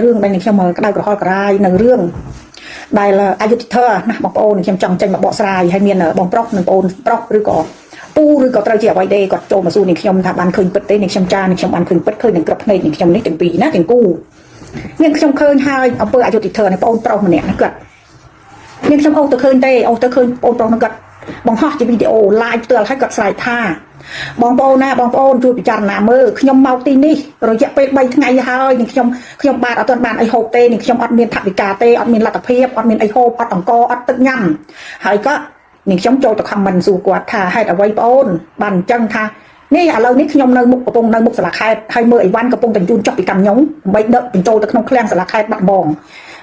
រឿងដែលខ្ញុំក្តៅក្រហល់ក្រហាយនៅរឿងដែលអយុត្តិធម៌ណាបងប្អូនខ្ញុំចង់ចេញមកបកស្រាយហើយមានបងប្រុសនិងបងប្រុសឬក៏ពូឬក៏ត្រូវជាអ្វីទេគាត់ចូលមកសួរនាងខ្ញុំថាបានឃើញពិតទេនាងខ្ញុំចានាងខ្ញុំបានឃើញពិតឃើញនឹងក្របភ្នែកនាងខ្ញុំនេះទាំងពីរណាទាំងគូនាងខ្ញុំឃើញហើយអំពើអយុត្តិធម៌នៃបងប្រុសម្នាក់ណាគាត់នាងខ្ញុំអូសទៅឃើញទេអូសទៅឃើញបងប្រុសនឹងគាត់បង្ហោះជាវីដេអូ live ផ្ទាល់ហើយគាត់ស្រែកថាបងប្អូនណាបងប្អូនជួយពិចារណាមើលខ្ញុំមកទីនេះរយៈពេល3ថ្ងៃហើយនឹងខ្ញុំខ្ញុំបាទអត់ទាន់បានអីហូបទេនឹងខ្ញុំអត់មានថវិកាទេអត់មានលទ្ធភាពអត់មានអីហូបអត់អង្ករអត់ទឹកញ៉ាំហើយក៏នឹងខ្ញុំចូលទៅ comment សួរគាត់ថាហេតុអ្វីបងអូនបានអញ្ចឹងថានេះឥឡូវនេះខ្ញុំនៅមុខកំពុងនៅមុខសាលាខេត្តហើយមើលអីវ៉ាន់កំពុងតែជូនចុះពីកាំញុងដើម្បីដឹកបញ្ចូលទៅក្នុងឃ្លាំងសាលាខេត្តបាត់ដំប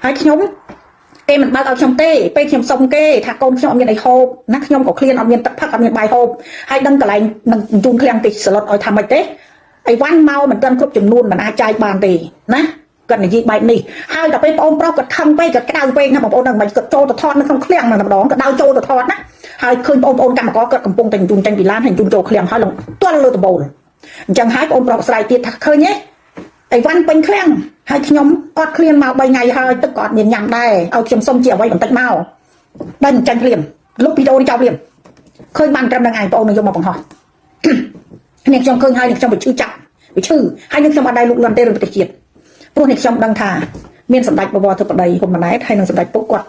ងហើយខ្ញុំគេមិនបើកឲ្យខ្ញុំទេពេលខ្ញុំសុំគេថាកូនខ្ញុំអត់មានអីហូបណាខ្ញុំក៏ឃ្លានអត់មានទឹកផឹកអត់មានបាយហូបហើយដឹងកន្លែងនឹងជូនឃ្លាំងតិចសឡុតឲ្យថាម៉េចទេអីវ៉ាន់មកមិនទាន់គ្រប់ចំនួនមិនអាចចាយបានទេណាគាត់និយាយបែបនេះហើយដល់ពេលបងប្រុសគាត់ខឹងពេកគាត់ក្តៅពេកណាបងប្អូនដឹងមិនគាត់ចូលទៅថតនៅក្នុងឃ្លាំងហ្នឹងម្ដងគាត់ដើរចូលទៅថតណាហើយឃើញបងប្អូនកម្មករគាត់កំពុងតែជូនចេញពីឡានហើយជូនចូលឃ្លាំងហើយឡើងទាល់លើដំបូលអញ្ចឹងហើយបងប្រុសស្រែកទៀតថាឃើញទេអីវ៉ាន់ពេញឃ្លាំងហើយខ្ញុំអត់ឃ្លានមក3ថ្ងៃហើយទឹកក៏អត់មានញ៉ាំដែរឲ្យខ្ញុំសុំជាអ្វីបន្តិចមកដែលចាញ់ភ្លាមលុបវីដេអូនេះចោលភ្លាមឃើញបានត្រឹមនឹងឯងបងអូននឹងយកមកបង្ហោះ នេះខ្ញុំឃើញហើយនេះខ្ញុំវាឈឺចាប់វាឈឺហើយនេះខ្ញុំអត់ដែរលុកលន់ទេរឿងប្រទេសជាតិព្រោះនេះខ្ញុំដឹងថាមានសម្ដេចបវរធិបតីហ៊ុនម៉ាណែតហើយនិងសម្ដេចពុកគាត់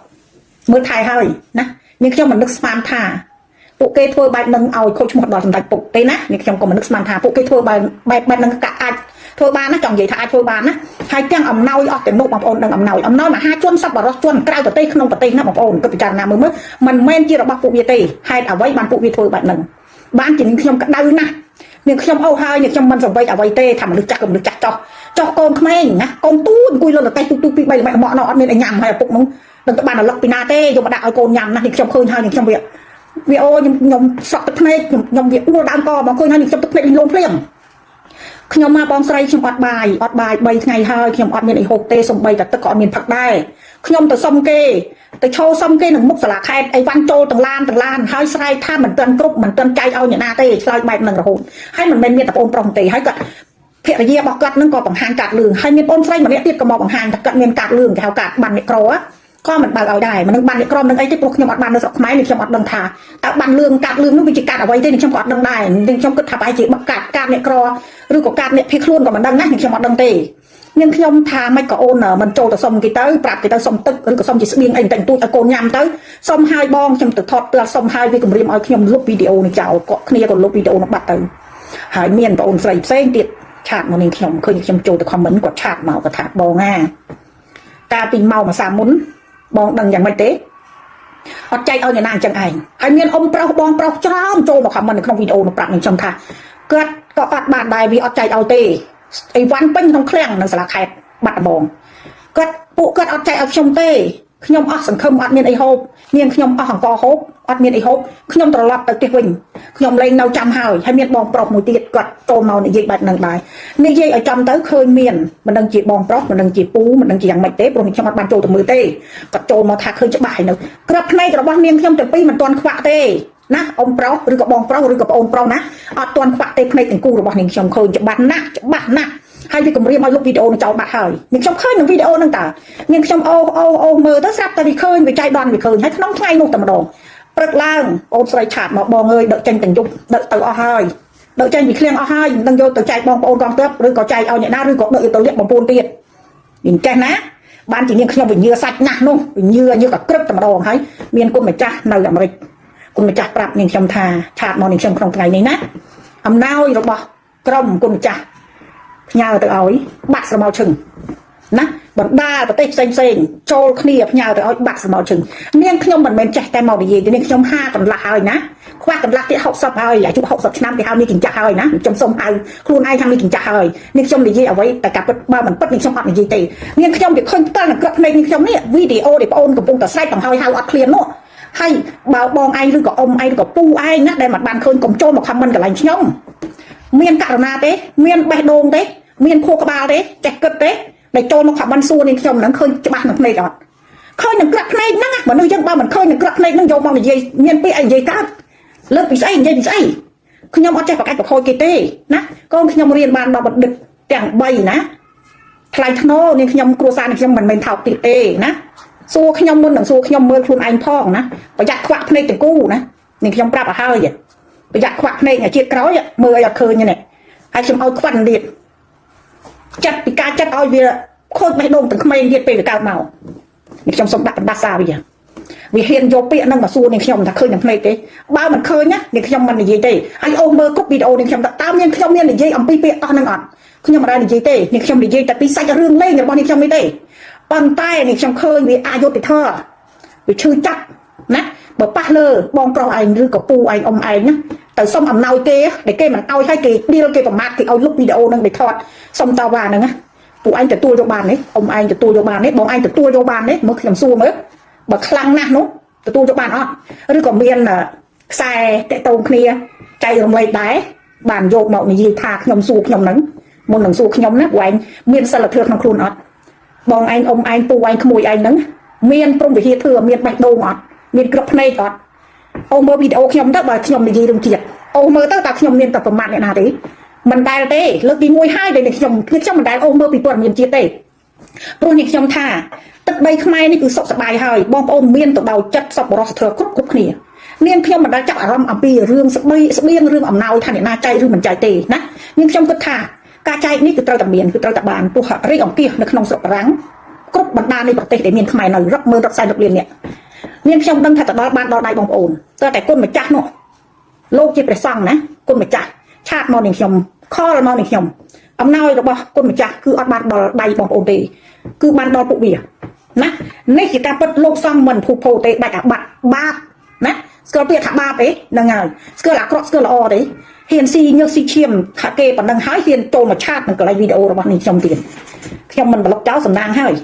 មើលថែហើយណានេះខ្ញុំមិននឹកស្មានថាពួកគេធ្វើបែបនឹងឲ្យខូចឈ្មោះដល់សម្ដេចពុកទេណានេះខ្ញុំក៏មិននឹកស្មានថាពួកគេធ្វើបែបបែបបែបនឹងកាអាចធ្វើបានណាចង់និយាយថាអាចធ្វើបានណាហើយទាំងអំណោយអស់ទាំងនោះបងប្អូនដឹងអំណោយអំណោយមហាជនសប្បុរសជនក្រៅប្រទេសក្នុងប្រទេសណាបងប្អូនគិតពិចារណាមើលមើលមិនមែនជារបស់ពួកវាទេហេតុអ្វីបានពួកវាធ្វើបែបហ្នឹងបានជានាងខ្ញុំក្តៅណាស់នាងខ្ញុំអូហើយនាងខ្ញុំមិនសង្វេគអ្វីទេថាមនុស្សចាស់ក៏មនុស្សចាស់ចោះចោះកូនក្មេងណាកូនទូចអង្គុយលើរទេះទូទូពី3ល្បែមកណោះអត់មានអីញ៉ាំហើយឪពុកនោះដឹងទៅបានអលឹកពីណាទេយកមកដាក់ឲ្យកូនញ៉ាំណានាងខ្ញុំឃើញហើយនាងខ្ញុំវាវាអូខ្ញុំខ្ញុំសក់ទឹកភ្នែកខ្ញុំខ្ញុំវាអួលដើមកមកឃើញហើយនាងខ្ញុំទឹកភ្នែកលងភ្លាមខ្ញុំមកបងស្រីខ្ញុំអត់បាយអត់បាយ3ថ្ងៃហើយខ្ញុំអត់មានអីហូបទេសំបីតែទឹកក៏អត់មានផឹកដែរខ្ញុំទៅសុំគេទៅឈោសុំគេនឹងមុខសាលាខេត្តអីវ៉ាន់ចូលទាំងឡានទាំងឡានហើយស្រែកថាមិនទាន់គ្រប់មិនទាន់ចែកឲ្យអ្នកណាទេឆ្លើយបែបនឹងរហូតហើយមិនមែនមានតែបងប្រុសទេហើយគាត់ភរិយារបស់គាត់នឹងក៏បង្ហាញកាត់លឿងហើយមានបងស្រីម្នាក់ទៀតក៏មកបង្ហាញថាគាត់មានកាត់លឿងគេហៅកាត់បានមីក្រូក៏មិនបើកឲ្យដែរមិននឹងបានមីក្រូនឹងអីទេព្រោះខ្ញុំអត់បាននៅស្រុកខ្មែរនេះខ្ញុំអត់ដឹងថាតើបានលឿងកាត់លឿងនោះវាជាកាត់អ្វីទេនេះខ្ញុំក៏អត់ដឹងដែរនេះខ្ញុំគិតថាប្រហែលជាកាត់កាត់អ្នកក្រឬក៏កាត់អ្នកភៀសខ្លួនក៏មិនដឹងណានេះខ្ញុំអត់ដឹងទេនាងខ្ញុំថាមិនក៏អូនមិនចូលទៅសុំគេទៅប្រាប់គេទៅសុំទឹកឬក៏សុំជាស្បៀងអីបន្តិចបន្តួចឲ្យកូនញ៉ាំទៅសុំហើយបងខ្ញុំទៅថតផ្ទាល់សុំហើយវាគម្រាមឲ្យខ្ញុំលុបវីដេអូនេះចោលក៏គ្នាក៏លុបវីដេអូនោះបាត់ទៅហើយមានបងអូនស្រីផ្សេងទៀត chat មកនាងខ្ញុំឃើញខ្ញុំចូលទៅ comment គាត់ chat មកគាត់ថាបងអាកាលពីម៉ោងមួយសាមុនបងដឹងយ៉ាងម៉េចទេអត់ចែកឲ្យអ្នកណាអញ្ចឹងឯងហើយមានអ៊ំប្រុសបងប្រុសច្រើនចូលមក comment នៅក្នុងវីដេអូនោះប្រាប់នាងខ្ញុំថាគាត់ក៏អត់បានដែរវាអត់ចែកឲ្យទេអីវ៉ាន់ពេញក្នុងឃ្លាំងនៅសាលាខេត្តបាត់ដំបងគាត់ពួកគាត់អត់ចែកឲ្យខ្ញុំទេខ្ញុំអស់សង្ឃឹមអត់មានអីហូបនាងខ្ញុំអស់អង្ករហូបអត់មានអីហូបខ្ញុំត្រឡប់ទៅផ្ទះវិញខ្ញុំលែងនៅចាំហើយហើយមានបងប្រុសមួយទៀតគាត់ចូលមកនិយាយបែបហ្នឹងដែរនិយាយឲ្យចំទៅឃើញមានមិនដឹងជាបងប្រុសមិនដឹងជាពូមិនដឹងជាយ៉ាងម៉េចទេព្រោះខ្ញុំអត់បានចូលទៅមើលទេគាត់ចូលមកថាឃើញច្បាស់ហើយនៅក្របភ្នែករបស់នាងខ្ញុំទាំងពីរមិនទាន់ខ្វាក់ទេណាអ៊ំប្រុសឬក៏បងប្រុសឬក៏ប្អូនប្រុសណាអត់ទាន់ខ្វាក់ទេភ្នែកទាំងគូរបស់នាងខ្ញុំឃើញច្បាស់ណាស់ច្បាស់ណាស់ហើយវាគម្រាមឲ្យលុបវីដេអូនឹងចោលបាត់ហើយនាងខ្ញុំឃើញនឹងវីដេអូហ្នឹងតើនាងខ្ញុំអូអូអូមើលទៅស្រាប់តែវាឃើញវាចៃដន្យវាឃើញហើយក្នុងថ្ងៃនោះតែម្ដងព្រឹកឡើងអូនស្រី chat មកបងអើយដឹកចេញទាំងយប់ដឹកទៅអស់ហើយដឹកចេញពីឃ្លាំងអស់ហើយមិនដឹងយកទៅចែកបងប្អូនកងទ័ពឬក៏ចែកឲ្យអ្នកណាឬក៏ដឹកយកទៅលាក់បំពូនទៀតវិញចេះណាបានជានាងខ្ញុំវិញ្ញាសាច់ណាស់នោះវិញ្ញាញើកក្រឹបតែម្ដងហើយមានគុណម្ចាស់នៅអាមេរិកគុណម្ចាស់ប្រាប់នាងខ្ញុំថា chat មកនាងខ្ញុំក្នុងថ្ងៃនេះណាអំណោយរបស់ក្រុមគុណម្ចាស់ផ្ញើទៅឲ្យបាក់ស្រមោលឈឹងណាបណ្ដាប្រទេសផ្សេងផ្សេងចូលគ្នាផ្ញើទៅឲ្យបាក់ស្រមោលឈឹងនាងខ្ញុំមិនមែនចេះតែមកនិយាយទេនាងខ្ញុំ5កន្លះហើយណាខ្វះកន្លះទៀត60ហើយអាយុ60ឆ្នាំគេហៅនេះកញ្ចាស់ហើយណាខ្ញុំសុំហៅខ្លួនឯងថានេះកញ្ចាស់ហើយនាងខ្ញុំនិយាយអ្វីតែការពិតបើមិនពិតនាងខ្ញុំអត់និយាយទេនាងខ្ញុំវាឃើញផ្ទាល់នឹងក្របភ្នែកនាងខ្ញុំនេះវីដេអូដែលបងអូនកំពុងតែស្រែកបង្ហើយហៅអត់ឃ្លាននោះហើយបើបងឯងឬក៏អ៊ំឯងឬក៏ពូឯងណាដែលមិនបានឃើញកុំចូលមក comment កន្លែងខ្ញុំមានករណាទេមានបេះដូងទេមានខួរក្បាលទេចេះគិតទេដែលចូលមក comment សួរនាងខ្ញុំហ្នឹងឃើញច្បាស់នឹងភ្នែកអត់ឃើញនឹងក្រាក់ភ្នែកហ្នឹងមនុស្សយើងបើមិនឃើញនឹងក្រាក់ភ្នែកហ្នឹងយកមកនិយាយមានពាក្យអីនិយាយកើតលើកពីស្អីនិយាយពីស្អីខ្ញុំអត់ចេះប្រកាច់ប្រខូចគេទេណាកូនខ្ញុំរៀនបានដល់បណ្ឌិតទាំង3ណា ថ្លៃថ្នូរនាងខ្ញុំគ្រួសារនាងខ្ញុំមិនមែនថោកទៀតទេណាសួរខ្ញុំមុននឹងសួរខ្ញុំមើលខ្លួនឯងផងណាប្រយ័ត្នខ្វាក់ភ្នែកទាំងគូណានាងខ្ញុំប្រាប់ឲ្យហើយប្រយ័ត្នខ្វាក់ភ្នែកអាជាតិក្រោយមើលឲ្យអត់ឃើញនេះហើយខ្ញុំឲ្យខ្វាន់ទៀតចិត្តពីការចិត្តឲ្យវាខូចបេះដូងទាំងក្មេងទៀតពេលវាកើតមកនេះខ្ញុំសូមដាក់បណ្ដាសាវាវាហ៊ានយកពាក្យហ្នឹងមកសួរនាងខ្ញុំថាឃើញនឹងភ្នែកទេបើមិនឃើញណានាងខ្ញុំមិននិយាយទេហើយអូសមើលគ្រប់វីដេអូនាងខ្ញុំតើនាងខ្ញុំមាននិយាយអំពីពាក្យអស់ហ្នឹងអត់ខ្ញុំមិនដែលនិយាយទេនាងខ្ញុំនិយាយតែពីសាច់រឿងលេងរបស់នាងខ្ញុំនេះទេប៉ុន្តែនាងខ្ញុំឃើញវាអយុត្តិធម៌វាឈឺចាប់ណាបើប៉ះលើបងប្រុសឯងឬក៏ពូឯងអ៊ំឯងណាទៅសុំអំណោយគេដែលគេមិនអោយឲ្យគេឌីលគេប្រមាថគេឲ្យលុបវីដេអូហ្នឹងដែលថតសុំតវ៉ាហ្នឹងណាពូឯងទទួលយកបានទេអ៊ំឯងទទួលយកបានទេបងឯងទទួលយកបានទេមើលខ្ញុំសួរមើលបើខ្លាំងណាស់នោះទទួលយកបានអត់ឬក៏មានខ្សែតាក់ទងគ្នាចែករំលែកដែរបានយកមកនិយាយថាខ្ញុំសួរខ្ញុំហ្នឹងមុននឹងសួរខ្ញុំណាពួកឯងមានសិលធម៌ក្នុងខ្លួនអត់បងឯងអ៊ំឯងពូឯងក្មួយឯងហ្នឹងមានព្រមវិហារធ្វើមានបេះដូងអត់មានក្រឹបភ្នែកអត់អូមើលវីដេអូខ្ញុំទៅបើខ្ញុំនិយាយរឿងជាតិអូមើលទៅតើខ្ញុំមានតែប្រមាថអ្នកណាទេមិនដែលទេលើកទី1ហើយដែលខ្ញុំគឺខ្ញុំមិនដែលអូមើលពីព័ត៌មានជាតិទេព្រោះនេះខ្ញុំថាទឹកដីខ្មែរនេះគឺសុខសប្បាយហើយបងប្អូនមានទៅដោយចិត្តសប្បុរសធម៌គ្រប់គ្រប់គ្នានាងខ្ញុំមិនដែលចាប់អារម្មណ៍អំពីរឿងស្បៀងស្បៀងរឿងអំណោយថាអ្នកណាចែកឬមិនចែកទេណានាងខ្ញុំគិតថាការចែកនេះគឺត្រូវតែមានគឺត្រូវតែបានព្រោះរៃអង្គាសនៅក្នុងស្រុកបារាំងគ្រប់បណ្ដានៃប្រទេសដែលមានខ្មែរនៅរាប់ម៉ឺនរាប់សែនរាប់លាននាក់នាងខ្ញុំដឹងថាទៅដល់បានដល់ដៃបងប្អូនតើតែគុណម្ចាស់នោះលោកជាព្រះសង្ឃណាគុណម្ចាស់chat មកនាងខ្ញុំ call មកនាងខ្ញុំអំណោយរបស់គុណម្ចាស់គឺអត់បានដល់ដៃបងប្អូនទេគឺបានដល់ពួកវាណានេះជាការពិតលោកសង្ឃមិនភូផោទេដាច់អាបាត់បាបណាស្គាល់ពាក្យថាបាបទេហ្នឹងហើយស្គាល់អាក្រក់ស្គាល់ល្អទេហ៊ានស៊ីញើសស៊ីឈាមថាគេប៉ុណ្ណឹងហើយហ៊ានចូលមក chat នឹងកន្លែងវីដេអូរបស់នេះខ្ញុំទៀតខ្ញុំមិនប្លុកចោលសំណាងហើយ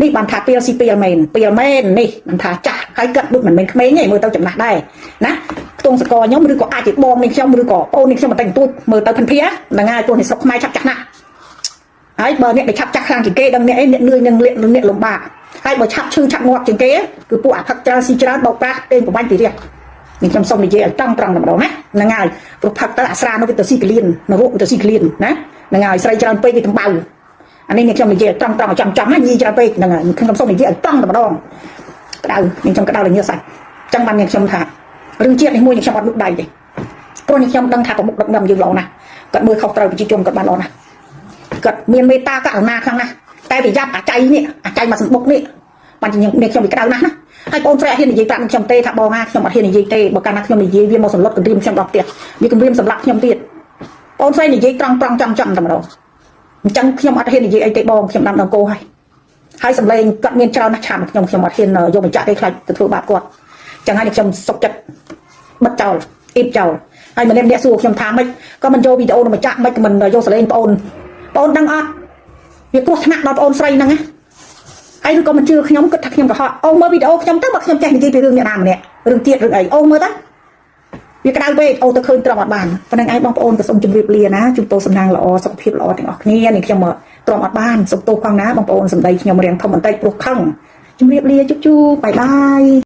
នេះបានថាពីលស៊ីពីលមែនពីលមែននេះបានថាចាស់ហើយគិតដូចមិនមែនក្មេងទេមើលទៅចំណាស់ដែរណាខ្ទង់សកខ្ញុំឬក៏អាចជាបងនេះខ្ញុំឬក៏ប្អូននេះខ្ញុំបន្តិចបន្តួចមើលទៅភិនភាហ្នឹងហើយព្រោះនេះស្រុកខ្មែរឆាប់ចាស់ណាស់ហើយបើអ្នកដែលឆាប់ចាស់ខ្លាំងជាងគេដឹងអ្នកអីអ្នកនឿយនឹងអ្នកលំបាកហើយបើឆាប់ឈឺឆាប់ងាប់ជាងគេគឺពួកអាផឹកច្រើនស៊ីច្រើនបោកប្រាស់ទេប្របាញ់ពីរះនេះខ្ញុំសូមនិយាយឲ្យត្រង់ត្រង់តែម្ដងណាហ្នឹងហើយព្រោះផឹកទៅអាស្រានោះវាទៅស៊ីកលៀននរកវាទៅស៊ីកលៀនណាហ្នឹងហើយស្រីច្រើនពេកវាដំបៅអានេះនេះខ្ញុំនិយាយឲ្យត្រង់ត្រង់ឲ្យចំចំណាញីច្រើនពេកហ្នឹងហើយខ្ញុំសូមនិយាយឲ្យត្រង់តែម្ដងក្តៅនេះខ្ញុំក្តៅលញើសាច់ចឹងបាននេះខ្ញុំថារឿងជាតិនេះមួយនេះខ្ញុំអត់លុកដៃទេព្រោះនេះខ្ញុំដឹងថាប្រមុខដឹកនាំយើងល្អណាស់គាត់មើលខុសត្រូវប្រជាជនគាត់បានល្អណាស់គាត់មានមេត្តាករុណាខ្លាំងណាស់តែប្រយ័ត្នអាចៃនេះអាចៃមកសម្បុកនេះបានជានេះខ្ញុំវាក្តៅណាស់ណាហើយបងស្រីអត់ហ៊ាននិយាយប្រាប់ខ្ញុំទេថាបងណាខ្ញុំអត់ហ៊ាននិយាយទេបើកាលណាខ្ញុំនិយាយវាមកសម្លុតគម្រាមខ្ញុំដល់ផ្ទះវាគម្រាមសម្លាប់ខ្ញុំទៀតបងស្រីនិយាយត្រង់ត្រង់ចំចំតែម្ដងអញ្ចឹងខ្ញុំអត់ហ៊ាននិយាយអីទេបងខ្ញុំដាំដងគោហើយហើយសម្លេងគាត់មានច្រើនណាស់ឆាំខ្ញុំខ្ញុំអត់ហ៊ានយកបញ្ចាក់ទេខ្លាចទៅធ្វើបាបគាត់ចឹងហើយខ្ញុំសុកចិត្តបិទចោលអ៊ីបចោលហើយម្នាក់ម្នាក់សួរខ្ញុំថាម៉េចក៏មិនយកវីដេអូនោះមកចាក់ម៉េចក៏មិនយកសលេងបងអូនបងអូនដឹងអត់វាគ្រោះថ្នាក់ដល់បងអូនស្រីហ្នឹងណាហើយឬក៏មិនជឿខ្ញុំគិតថាខ្ញុំកុហកអូមើលវីដេអូខ្ញុំទៅបើខ្ញុំចេះនិយាយពីរឿងអ្នកណាម្នាក់រឿងទៀតរឿងអីអូមើលទៅវាក្តៅពេកអូទៅឃើញត្រង់អត់បានប៉ុណ្្នឹងឯងបងប្អូនក៏សូមជម្រាបលាណាជូនពរសំណាងល្អសុខភាពល្អទាំងអស់គ្នានេះខ្ញុំមកទ្រាំអត់បានសូមទោសផងណាបងប្អូនសម្ដីខ្ញុំរៀងធំបន្តិចព្រោះខឹងជម្រាបលាជុបជូ bye bye.